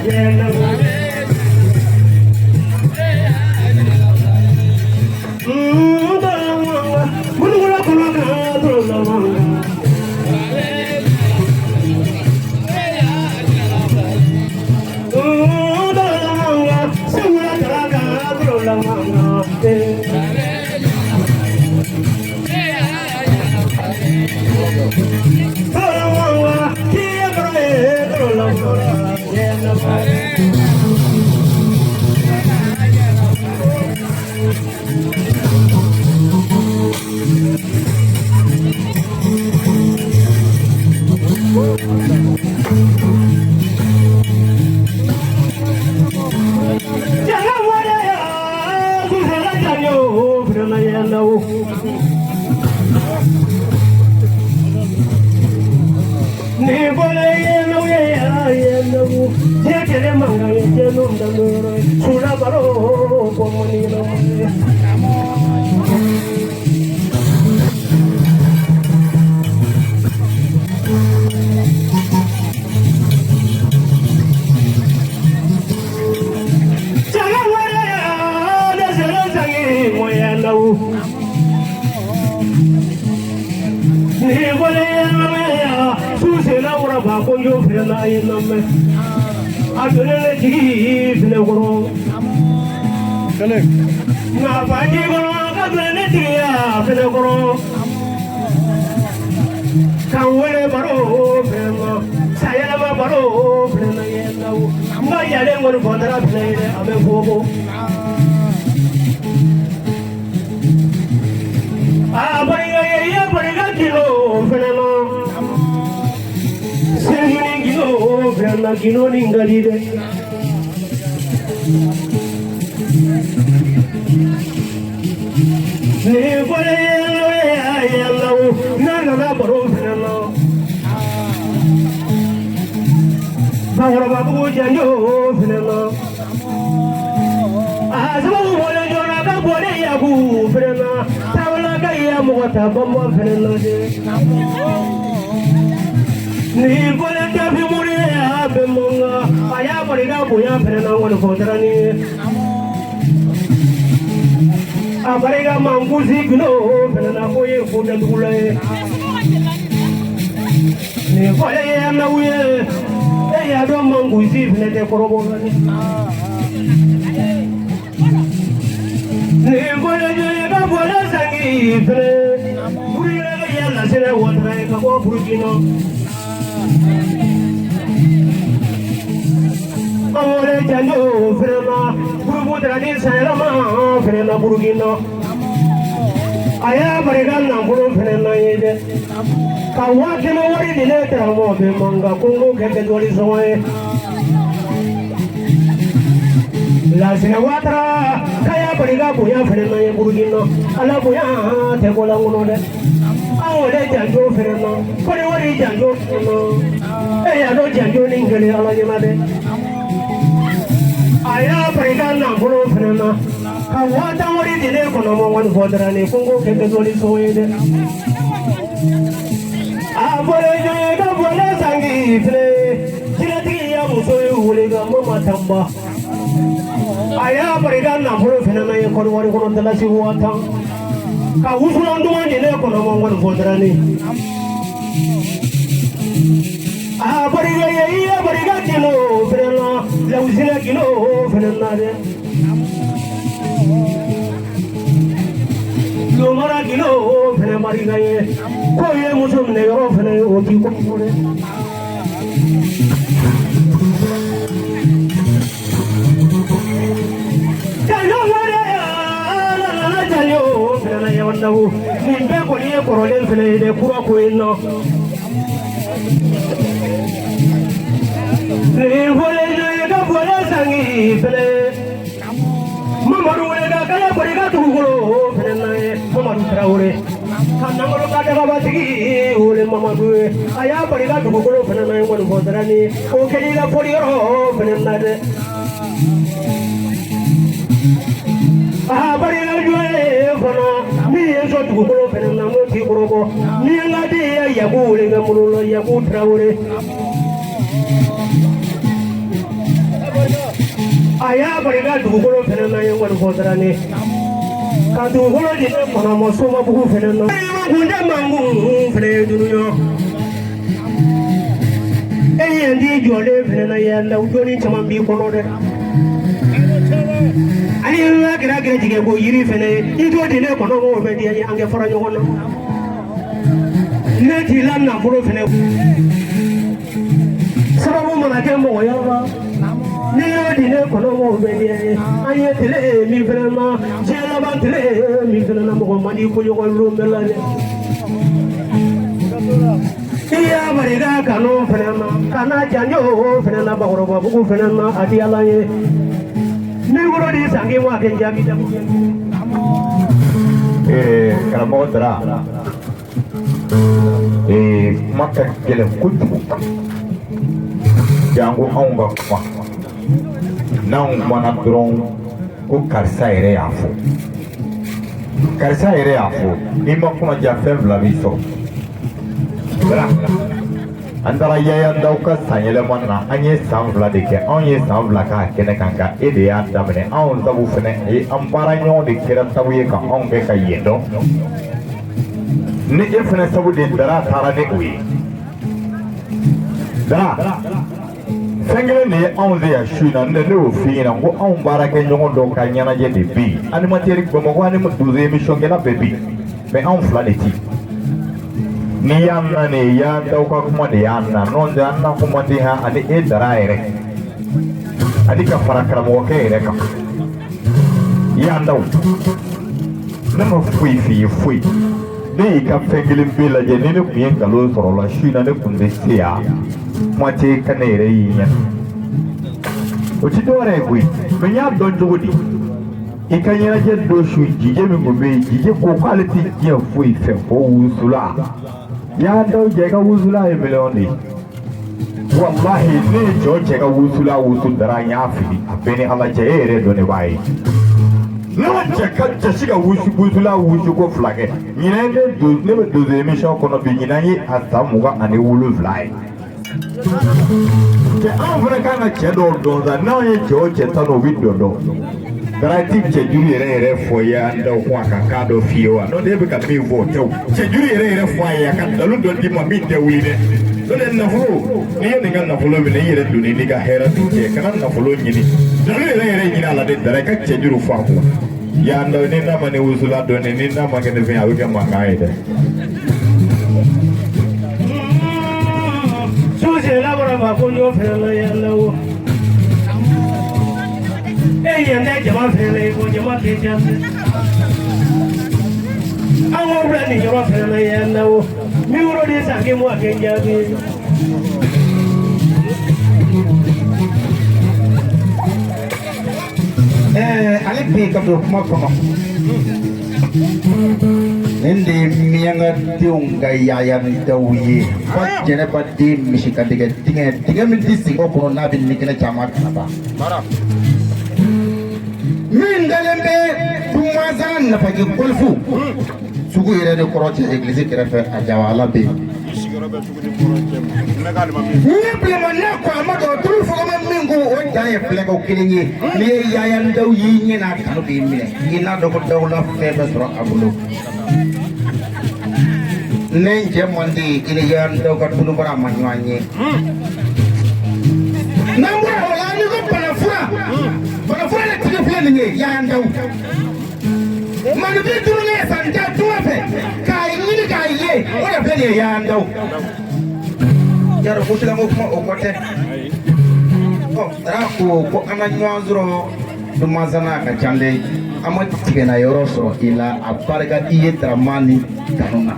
Yeah. Ni bɔra yen ye diɲɛ kɛlɛ mankan ye diɲɛ n'o daminɛ sula baro ko mɔni na. Jala wɛrɛ ne sera sangi mɔya la o. Ni bɔra yen su sera wuraba ko yo filɛ n'a ye na mɛn. A donna ne jigi filɛ kɔrɔ. Nka baji kɔnɔ ka donna ne jigi a filɛ kɔrɔ. K'an wele baro filɛ ma. Sayɛlɛma baro filɛ na ye na o. N ka yalen kɔni fɔntara filɛ ye dɛ, a bɛ fɔ ko. A barika ye i ye barika kilo filɛ ma. Seli kilo filɛ na kilo nin ka di dɛ. Ni bɔra yen la o, n'a nana baro filɛ na. Bakɔrɔbabugu janjo filɛ na. A sababu bɔlen joona ka bɔlen yaku filɛ na. Tabala ka ya mɔgɔ ta bɔnbɔn filɛ na dɛ. Ni bɔlen tafi muri a bɛ mun kan, a y'a barika bonya filɛ na ŋɔni fɔ ni ye. A barika mankusi kilo filɛ na ko ye ko datugula ye. Ni fɔlen ye naw ye, e y'a dɔn mankusi filɛ tɛ kɔrɔbɔ la dɛ. Ni fɔlen ye ka bɔlen sangi filɛ, Burukina ka yala sɛnɛ watara ye ka bɔ Burukina. An wele janjo filɛ na, Buruku darani sayɛlɛma filɛ na Burukina. A y'a barika nafolo filɛ na ye dɛ. Ka 500 wari di ne karamɔgɔ bɛ man kan ko n k'o kɛ kɛjɔli sɔngɔ ye. Lasinɛ Watara k'a y'a barika bonya filɛ na ye Burukina. Ala bonya tɛ ko lankolon dɛ. An wele janjo filɛ na, Kɔdiwari janjo filɛ na. E y'a dɔn janjo ni kelen Ala ɲɛna dɛ. A y'a barika nafolo filɛ na. Ka 10,000 wari di ne kɔnɔ mɔ ŋɔni fɔ darani ko n k'o kɛ kɛjɔli sɔngɔ ye dɛ. A bɔlen jɔn ka bɔlen sangi filɛ, jinɛtigi ya muso ye wele ka mama tanba. A y'a barika nafolo fɛnɛ na ye Kɔdiwari kɔnɔ dalasi 10,000. Ka wusulan duman di ne kɔnɔ mɔ ŋɔni fɔ darani. A barika ye i ye barika kilo fɛnɛ na, lawusinɛ kilo fɛnɛ na dɛ. Lomara kilo fɛnɛ barika ye. Ko ye muso minɛ yɔrɔ fɛnɛ ye o t'i kɔrɔfɔ dɛ. Janjo wɛrɛ ala nana janjo fɛnɛ na yawandawu. Nin bɛɛ kɔni ye kɔrɔlen fɛnɛ ye dɛ, kura ko ye nɔ. Nin fɔlen ye ka fɔlen sangi fɛnɛ. Mamadu wele ka kala bori ka dugukolo fɛnɛ na ye Mamadu Tarawele. Ka nangolo ka dagabatigi wele Mamadu ye. A y'a bari ka dugukolo fɛnɛ na ye ŋɔni fɔ darani. O kɛli ka fɔli yɔrɔ fɛnɛ na dɛ. A bari ka jɔ ye fana min ye sɔn dugukolo fɛnɛ na n'o t'i kɔrɔbɔ. Ni ye n ka den ye Yaku wele ka bolo la Yaku Tarawele. A y'a bari ka dugukolo fɛnɛ na ye ŋɔni fɔ darani. Ka dugukolo di ne kɔnɔ ma Somabugu fɛnɛ na. Kun tɛ mankun fɛnɛ ye dunuya. E ye n di jɔlen fɛnɛ na yan la dɔnni caman b'i kɔnɔ dɛ. Ani n ka kɛra gɛrɛjigɛ ko yiri fɛnɛ ye i t'o di ne kɔnɔ o bɛ diya n ye an kɛ fara ɲɔgɔn na. Ne t'i la nafolo fɛnɛ. Sababu mana kɛ mɔgɔ yɔrɔ la. N'i y'o di ne kɔnɔ o bɛ diya n ye. An ye tile min fɛnɛ na, diɲɛ laban tile min fɛnɛ na mɔgɔ man di koɲɔgɔn lon bɛɛ la dɛ. I y'a barika kanu fɛnɛ na, ka na janjo fɛnɛ na Bakɔrɔbabugu fɛnɛ na a di Ala ye. Ni woro di sangi ma kɛ jaabi jamu. Karamɔgɔ Dara. Ee, kuma ka gɛlɛn kojugu, janko anw ka kuma. N'anw kumana dɔrɔn, ko karisa yɛrɛ y'a fɔ, karisa yɛrɛ y'a fɔ. N'i ma kunnaja, fɛn fila b'i sɔrɔ. An taara Yaya Daw ka sanyɛlɛma na, an ye san 2 de kɛ. Anw ye san 2 k'a kɛnɛ kan, nka e de y'a daminɛ. Anw sabu fɛnɛ ye an baara ɲɔgɔn de kɛra sabu ye ka anw kɛ ka yen dɔn. Ni e fɛnɛ sabu de Dara taara ni o ye. Dara, fɛn kelen de ye anw se yan su in na. Ne y'o f'i ɲɛna ko anw baarakɛ ɲɔgɔn dɔw ka ɲɛnajɛ de bɛ yen. Animateur Bamakɔ ani donso émission kɛla bɛɛ bɛ yen, mais anw fila de ti. N'i y'a na nin ye, Daw ka kuma de y'a na. N'o tɛ, an na kuma tɛ han. Ani e Dara yɛrɛ, ani ka fara karamɔgɔkɛ yɛrɛ kan. Y'an daw, ne ma foyi f'i ye, foyi. Ne y'i ka fɛn kelen bɛɛ lajɛ. Ni ne tun ye nkalon sɔrɔ la su in na, ne tun tɛ se yan. Kuma tɛ ka ne yɛrɛ y'i ɲɛna, o ti dɔwɛrɛ ye koyi. Mais n y'a dɔn cogo di? I ka ɲɛnajɛ dɔ su, jijɛ min tun bɛ yen, jijɛ ko k'ale tɛ diɲɛ foyi fɛ fo wusula. Y'a daw jɛ, i ka wusula ye miliyɔn de ye. Walahi, ne ye jɔ cɛ ka wusula wusu Dara, n y'a fili. A bɛɛ ni Ala cɛ, e yɛrɛ dɔn, ne b'a ye. Ne ma cɛ ka cɛ si ka wusu wusula wusu ko fila kɛ. Ɲinɛ ne don, ne bɛ donso émission kɔnɔ bi. Ɲinɛ ye a san 27 ye. Cɛ, anw fana kan ka cɛ dɔw dɔn sa. N'anw ye cɛ o cɛ tan, o bɛ dɔn dɔn. Dara, i ti cɛjuru yɛrɛ yɛrɛ fɔ i y'an da kun a ka kan dɔ f'i ye wa? N'o tɛ, e bɛ ka min fɔ, o tɛ o. Cɛjuru yɛrɛ yɛrɛ fɔ a ye, a ka dalu dɔ d'i ma min tɛ wuli dɛ. N'o tɛ, nafolo, n'i ye nin ka nafolo minɛ, i yɛrɛ donni n'i ka hɛrɛ min cɛ, kana nafolo ɲini, dalu yɛrɛ yɛrɛ ɲini a la dɛ. Dara, i ka cɛjuru fɔ a kun. Y'an da, ni n'a ma ni wusula dɔɔni, ni n'a ma kɛ ni fɛn ye, a bɛ kɛ mankan ye dɛ. Suze labɔra ma ko ɲɔ fɛnɛ la yan la o. E ɲɛ tɛ jama fɛnɛ la, ko jama tɛ ca dɛ. An k'o bila nin yɔrɔ fɛnɛ la yan la o. Micro de san k'i mɔ kɛ jaabi. Ale bi ka don kuma kɔnɔ, nin de ye miyankadenw ka Yaya ni Daw ye. Ba jɛnɛba den misi ka dɛgɛ dingɛ dingɛ min ti singɔ kɔnɔ, n'a bɛ nikɛnɛ caman kalaba min dalen bɛ Dumanzana Nafaji golifu sugu yɛrɛ de kɔrɔ cɛ egilizi kɛrɛfɛ, a jawala bɛ yen. Ni bilenman ne ko a ma dɔn tulu fɔlɔ min ko o dan ye filɛkɛ kelen ye. N'i ye Yaya Daw y'i ɲɛ n'a kanu b'i minɛ, i n'a dɔn ko Daw la fɛn bɛɛ sɔrɔ a bolo. Ne n cɛ man di i ni Yaya Daw ka tulubara ma ɲɔgɔn ye. N'an bɔra o la, n'i ko banafura, banafura de tigi filɛ nin ye, Yaya Daw. Malibili tununnen san tan tunga fɛ k'a ɲini k'a ye, o de filɛ nin ye, Yaya Daw. Yarɔ, ko silamɛ kuma o kɔ tɛ. Ɔ, Dara ko an ka ɲɔgɔn sɔrɔ Dumanzana ka ca dɛ. An ma tigɛna yɔrɔ sɔrɔ i la, a barika i ye Daramani kanu na.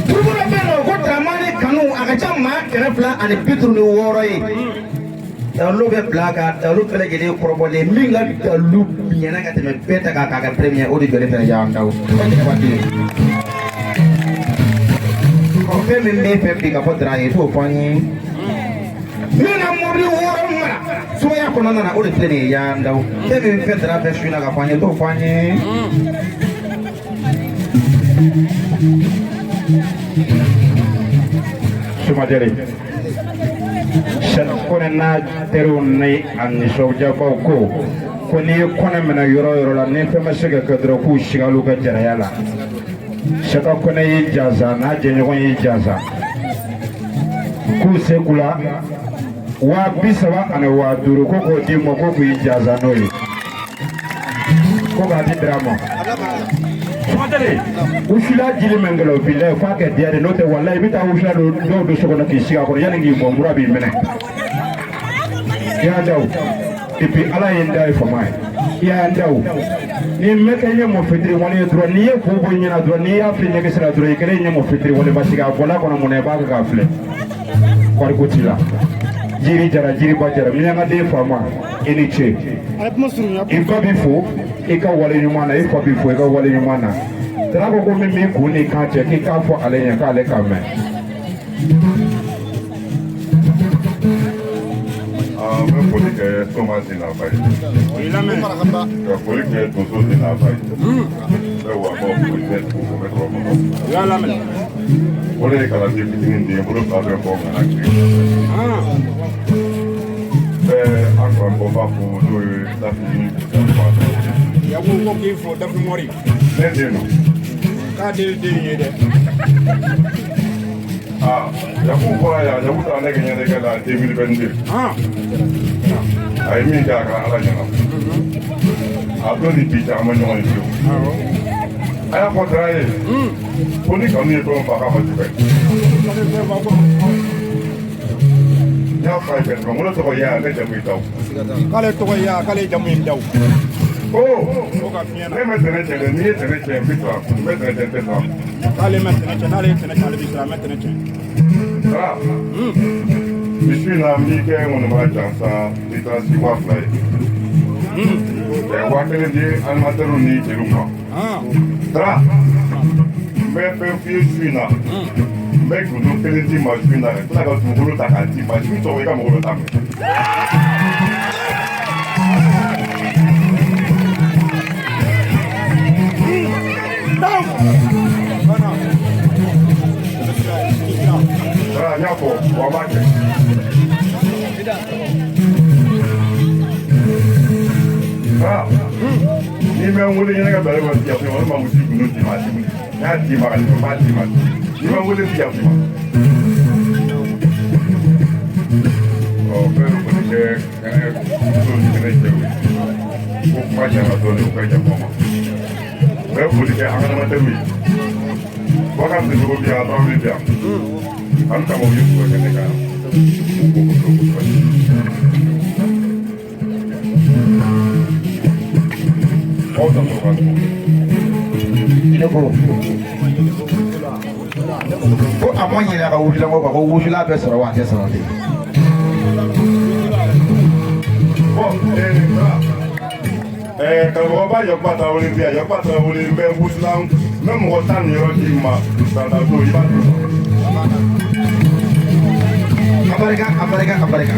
Turubu dɔ bɛ yen nɔ ko Daramani kanu, a ka ca maa 256 ye. Dalu bɛ bila ka dalu bɛɛ lajɛlen kɔrɔbɔlen, min ka dalu ɲɛna ka tɛmɛ bɛɛ ta kan k'a kɛ premier, o de jɔlen fɛnɛ y'an daw. Ɔ, fɛn min b'e fɛ bi ka fɔ Dara ye, t'o fɔ an ye. Min ka mobili 6 mara sumaya kɔnɔna na, o de filɛ nin ye, y'an daw. Fɛn min fɛ Dara fɛ su in na ka fɔ an ye, t'o fɔ an ye. Sumadere Sɛki Kɔnɛ n'a teriw ni a nisɔndiyabaw ko n'i ye Kɔnɛ minɛ yɔrɔ o yɔrɔ la, ni fɛn ma se ka kɛ dɔrɔn, k'u sigal'u ka jaraya la. Sɛki Kɔnɛ y'i jansa, n'a jɛɲɔgɔn y'i jansa, k'u se k'u la 30,000 ani 5,000, ko k'o d'i ma, ko k'i jansa n'o ye, ko k'a di Dara ma. Sumadere, wusula jili min kɛlɛ o bilayi, f'a kɛ diya de. N'o tɛ, walayi, i bɛ taa wusula dɔw don so kɔnɔ k'i sigi a kɔrɔ, yanni k'i bɔ, mura b'i minɛ. I y'a daw, et puis Ala ye n da ye fama ye. I y'a daw, ni mɛ kɛ ɲɛ mɔ fitiri wale ye dɔrɔn, n'i ye ko bɔ i ɲɛna dɔrɔn, n'i y'a filɛ ɲɛkisɛ la dɔrɔn, i kɛlen ɲɛ mɔ fitiri wale, parce que a bɔla kɔnɔ mun na, i b'a kɛ k'a filɛ. Wariko t'i la. Jiri jara, jiriba jara, miyankaden faama, i ni ce. I ba b'i fo i ka wale ɲuman na, i fa b'i fo i ka wale ɲuman na. Dara ko ko min b'i kun n'i kan cɛ k'i k'a fɔ ale ɲɛ k'ale k'a mɛn. N bɛ foli kɛ Soma Sinaba ye. Ka foli kɛ Donso Sinaba ye. N bɛ Wakɔ foli kɛ dugu bɛ tɔgɔ kɔnɔ. O de ye kalanden fitinin di ye, n bolo fila bɛ bɔ ŋana kiri. N bɛ an karamɔgɔba fo n'o ye Dafi Dafi. Yaku ko k'i fo Dafi Mɔri. Ne den don. K'a den den ye dɛ. Aa, Yaku bɔra yan, Yaku taara ne ka ɲɛnajɛ la 2022. A ye min kɛ a kɛra Ala ɲɛna. A don ni bi cɛ an ma ɲɔgɔn ye fiyewu. A y'a fɔ Dara ye ko ni kanu ye fɛn o fɛn k'a ma juguya. N y'a fɔ a ye ka tɛmɛ, n ko ne tɔgɔ Yaya, ne jamu ye Dawu. K'ale tɔgɔ ye Yaya, k'ale jamu ye Dawu. Ko ne ma tɛnɛ cɛ dɛ, n'i ye tɛnɛ cɛ n bɛ siran, n bɛ tɛnɛ cɛ n tɛ siran. K'ale ma tɛnɛ cɛ, n'ale ye tɛnɛ cɛ ale bɛ siran, a ma tɛnɛ cɛ. Dara, bi su in na n b'i kɛ ŋɔnimara jansa litansi 2000 ye. 1000 di animatɛriw ni jeliw ma. Dara, n bɛ fɛn f'i ye su in na. N bɛ gundo kelen d'i ma su in na ka tila ka dugukolo ta k'a d'i ma. Su tɔgɔ i ka mɔgɔ bɛ taa mɛn. Dara, n y'a fɔ wa n b'a kɛ. Dara, n'i bɛ n wele ɲɛnajɛ bila ne ma yafa ma, ne ma misi gundo d'i ma a ti wuli. N y'a d'i ma ka tɛmɛ n b'a d'i ma. N'i ma n wele ti yafa ma. Ɔ n bɛ foli kɛ kɛnɛ musow ni kɛnɛ cɛw ye. Ko kuma jara dɔɔnin u ka yafa ma. N bɛ foli kɛ an ka animatɛriw ye. Bakari Sisoko bi yan, Tarawele bi yan. An kama u ye fo kɛ ne kan yan. U ko kosɛbɛ kosɛbɛ. Aw ta sɔrɔ ka dun. Ne ko ko a ma ɲinɛ a ka wusulan ko kan, ko wusulan bɛ sɔrɔ wa a tɛ sɔrɔ de. Bon, karamɔgɔba Yakuba Tarawele bi yan, Yakuba Tarawele n bɛ wusulan n bɛ mɔgɔ 10 ni yɔrɔ d'i ma sarata don i b'a dun. A barika, a barika, a barika.